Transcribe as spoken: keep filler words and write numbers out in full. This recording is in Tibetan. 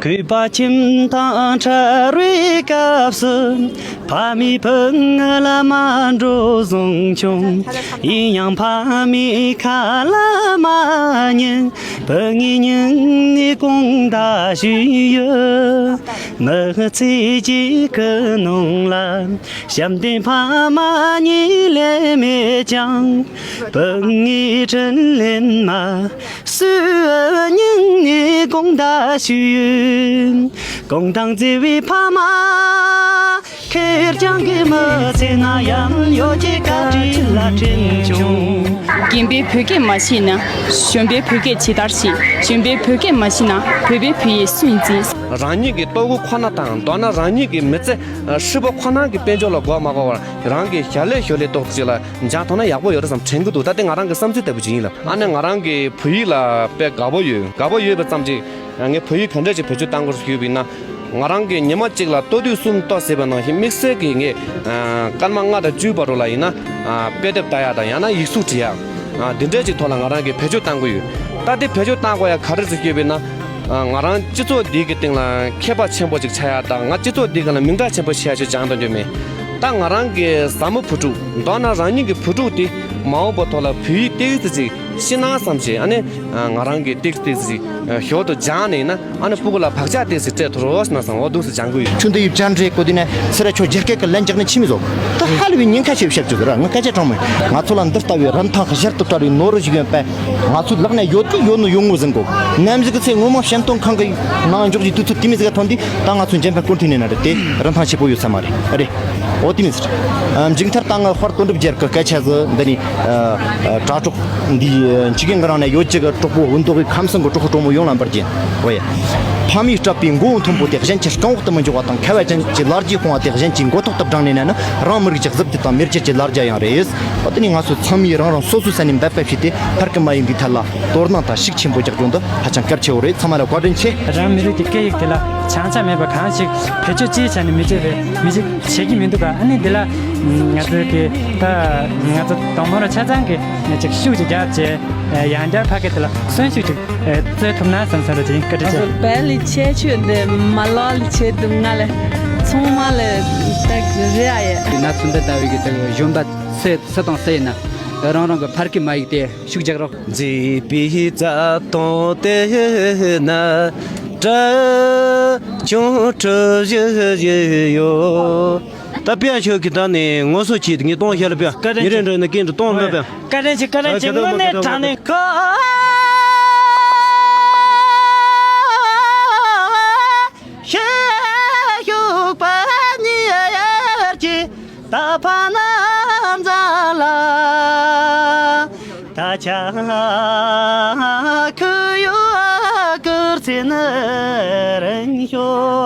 ནུས་པ་ཁྱིམ་ཐང་ཁྲལ་བའི་སྐབས་སུ། ཕ་མའི་བུ་ང་ལ་མ་འགྲོ་བཟང་བྱུང་། ཡིན་ཡང་ཕ་མའི་ཁ་ལ་མ་ཉན། བུ་ངའི་སྙིང་ནས་དགོངས་དག་ཞུས་ཡོད། མི་ཚེ་གཅིག་གི་ནང་ལ། བྱམས་ལྡན་ཕ་མ་གཉིས་ལས་མེད་ཀྱང་། བུ་ངའི་དྲིན་ལན་མ། སུའི་སྙིང་ནས་དགོངས་དག་ཞུས། གུང་ཐང་བརྩེ་བའི་ཕ་མ། ཁེར་རྐྱང་གི་མི་ཚེ་ན་ཡང་ཡོད་ཀྱི་བཀའ་དྲིན་ལ་དྲན་བྱུང་། རྒན་པས་བོད་སྐད་མ་ཤེས་ན། གཞོན་པས་བོད་སྐད་ཇི་ལྟར་ཤེས། གཞོན་པས་བོད་སྐད་མ་ཤེས་ན། བོད་པས་བོད་ཡིག་སུས་འཛིན། རང་ཉིད་ཀྱི་ལྟོ་གོས་ཁོ་ན་དང་། མདོར་ན་རང་ཉིད་ཀྱི་མི་ཚེ་ཧྲིལ་པོ་ཁོ་ན་གི་དཔལ་འབྱོར་ལ་མགོ་མ་འཁོར་བར། རང་གི་ཞལ་ལས་ཞོར་ལས་ཏོག་ཙམ་ཅིག་ལ་སྦྱངས་ཐུབ་ན་ཡག་པོ་ཡོད་རེད་བསམ་དྲན་གྱི་འདུག་ད་ལྟ་ང་རང་གི་བསམ་ཚུལ་ལྟ་བུ་ཅིག་ཡིན་ལ། ཨ་ནི་ང་རང་གི་བོད་ཡིག་ལ་དཔེ་དགའ་པོ་ཡོད། དགའ་པོ་ཡོད་པ་ཙམ་ཅིག་ངས་བོད་ཡིག་ག་འདྲ་ཅིག་བེད་སྤྱོད་གཏང་དགོས་ཞུས་པ་ཡིན་ན། ང་རང་གིས་ཉི་མ་གཅིག་ལ་ལྟོ་ཐུང་གསུམ་ལྟོ་ཟེར་བ་ནང་བཞིན་དམིགས་བསལ་གྱིས་ངས་ཨ་སྐར་མ་ལྔ་དང་བཅུའི་བར་དུ་ལ་ཡིན་ན། ཨ་དཔེ་དེབ་ལྟ་ཡག་དང་། ཡང་ན་ཡིག་གཟུགས་འབྲི་ཡག་ཨ་འདི་འདྲ་ཅིག་ཐོག་ལ་ང་རང་གིས་བེད་སྤྱོད་གཏང་གི་ཡོད། ད་དེ་བེད་སྤྱོད་གཏང་དགོས་ཡག་ག་རེ་ཟེར་ཞུས་པ་ཡིན་ན། ཨ་ང་རང་སྤྱི་ཚོགས་འདི་གི་སྟེང་ལ་མཁས་པ་ཆེན་པོ་ཅིག་ཆགས་ཡག་དང་། ང་སྤྱི་ཚོགས་འདི་ག་ལ་མིང་གྲགས་ཆེན་པོ་ཆགས་ཡག་ཅིག་སྦྱངས་གཏོང་རྒྱུ་མེད། ད་ང་རང་གི་བཟའ་མི་བུ་ཕྲུག་མདོར་ན་རང་ཉིད་ཀྱི་བུ་ཕྲུག་དེ་མ་འོངས་པའི་ཐོག་ལ་བོད་ཡིག་ཏོག་ཙམ་ཅིག་ཤེས་ན་བསམ་བྱས། ཨ་ནི་ང་རང་གིས་ཏོག་ཙམ་ཏོག་ཙམ་ཞོར་དུ་སྦྱངས་ནས་ཡིན་ན། ཨ་ནི་སྤུ་གུ་ལ་བག་ཆགས་ཏོག་ཙམ་སྤྲད་ཐུབ་རོགས་གནང་བསམ། འོ་འདུག་སེ་སྦྱང་གི་ཡོད། ཁྱོད་འདི་ཡི་བཅར་འདྲི་གོ་དུས་ནས་ཚེ་ར་ཁྱོད་རྒྱ་སྐད་ཀྱི་ལན་རྒྱག་ནས་ཕྱི་མི་བཟོ། ད་ཧ་ལས་པའི་ཉེན་ཁ་ཆེ་བཤད་རྒྱུ་ཟེར། ང་སྐད་ཆ་དྲང་མོ་ཡིན། ང་ཚོ་ལ་འདི་ལྟ་བུའི་རིན་ཐང་གཞལ་དུ་བྲལ་བའི་ནོར་བུ་ཞིག་ཡོད་པས། ང་ཚོའི་ལག་ནས་ཡོད་དུས་ཡོད་ནོ་ཡོད་ངོ་ཟིན་དགོས། ནམ་ཞིག་གི་ཚེ་སྔོན་མ་ཞེན་སྟོང་ཁང་གི་ནང་འཇོག་རྒྱུའི་དུས་ཚོད་དེ་མི་ཟིག་ག་ཐོན་དུས། ད་ང་ཚོ་འཇོན་པའི་སྐུ་མཐུན་ནས་ན་རེད། དེ་རིན་ཐང་ཆེ་པོ་ཡོད་ས་མ་རེད། ཨ་རེད། འོ་དེ་མི་ཟེར། ཨ་མཇུག་མཐར་ད་ང་དཔལ་དོན་གྲུབ་རྒྱལ་གྱི་སྐད་ཆ་ཟིག་འདི་ནས། ཨ་ཨ་དྲ་གྲོགས་འདི་ཨ་འཇིག་རྟེན་གྱི་རང་ནས་ཡོད་ཀྱི་གི་གྲོགས་པོ་བུ་མདོ་གི་ཁམས་གསུམ་གྱི་གྲོགས་གྲོགས་མོ་ཡོངས་ལ་འབར་གྱིན། འོ་ཡ། ཕ་མས་སྤྲད་པའི་མགོ་བོ་མཐོན་པོ་དེ་གཞན་གྱི་རྐང་འོག་ཏུ་མི་འཇོག་པ་དང་། ཁ་བ་ཅན་གྱི་ལ་རྒྱའི་དཔུང་བ་དེ་གཞན་གྱི་མགོ་ཐོག་ཏུ་བསྒྲེངས་ནས་ན་ནི། རང་མི་རིགས་ཀྱི་གཟི་བརྗིད་དང་མེས་རྒྱལ་གྱི་ལ་རྒྱ་ཡང་རེད། འོ་དེ་ནས་ང་ཚོ་ཚང་མས་རང་རང་སོ་སོའི་ས་ནས་འབད་པ་བྱས་ཏེ། ཕར་གི་མ་ཡིན་པའི་ཐད་ལ་དོ་སྣང་དང་ཤུགས་ཆེན་པོ་རྒྱག་རྒྱུ་འདི་ཧ་ཅང་གལ་ཆེ་བོ་རེད། ཚང་མ་ལ་བཀའ་དྲིན་ཆེ། རང་མི་རིགས་ཀྱི་སྐད་ཡིག་དེ་ལ་བྱང་ཆ་མེད་པ་གང་ཞིག་བེད་སྤྱོད་ཅིའི་ཆ་ནས་མི་བྱེད་པས། མི་བྱེད་བྱེད་ཀྱི་མི་འདུག་ག་ཨ་ནི་འདི་ལ་ང་ཚོའི་གི་ད་ང་ཚོ་དང་པོ་ར་ཆ་ཚང་གི་ཅིག་ཤུགས་ཅིག་རྒྱབ་བྱས། ཡང་བསྐྱར་ཕ་སྐད་དེ་ལ་གསོན་ཤུགས་ཅིག་སྩོལ་ཐུབ་ན་བསམ་བསམ་ར་ཅིག་བཀའ་དྲིན་ཆེ། ང་ཚོ་བལ་ལི་ཆེ་ཆུ་འདི་མ་ལོ་ལི་ཆེ་དུ་ང་ལ་ཚང་མ་ལ་ད་རེ་ཨ་ཡེ། དེ་ན་ཚུན་འདི་ལྟ་བུའི་གི་ད་གཞོན་པ་སུ་སུ་དང་སུ་ཡིན་ན་རང་རང་གི་ཕ་སྐད་མ་ཡིག་དེ་ཤུགས་རྒྱག་རོགས། མཛེས་པའི་རྩྭ་ཐང་དེ་ན་བྲག་ཆུང་གྲུ་བཞི་ཡོད། ད་དཔེ་ཆོས་ཀྱི་ད་ནི་ངོ་སོ་ཆེ་དེ་ངས་གཏོང་ཤེས་ལ་དཔེ་བཀའ་དྲིན་ཉིན་རེ་ཆེ། འགྲོ་ནས་སྐད་འདྲ་གཏོང་མེད་པས། བཀའ་དྲིན་ཆེ། བཀའ་དྲིན་ཆེ། དངོས་གནས་དྲང་གནས་ཁོ། ཤེས་ཤུགས་པ་ཉི་ཡར་གྱི་ད་ཕ་ན་མཛའ་ལ། ད་ཆ་ཁུ་ཡོ་ཀུར་ཚེ་ནི་རིང་ཤོ།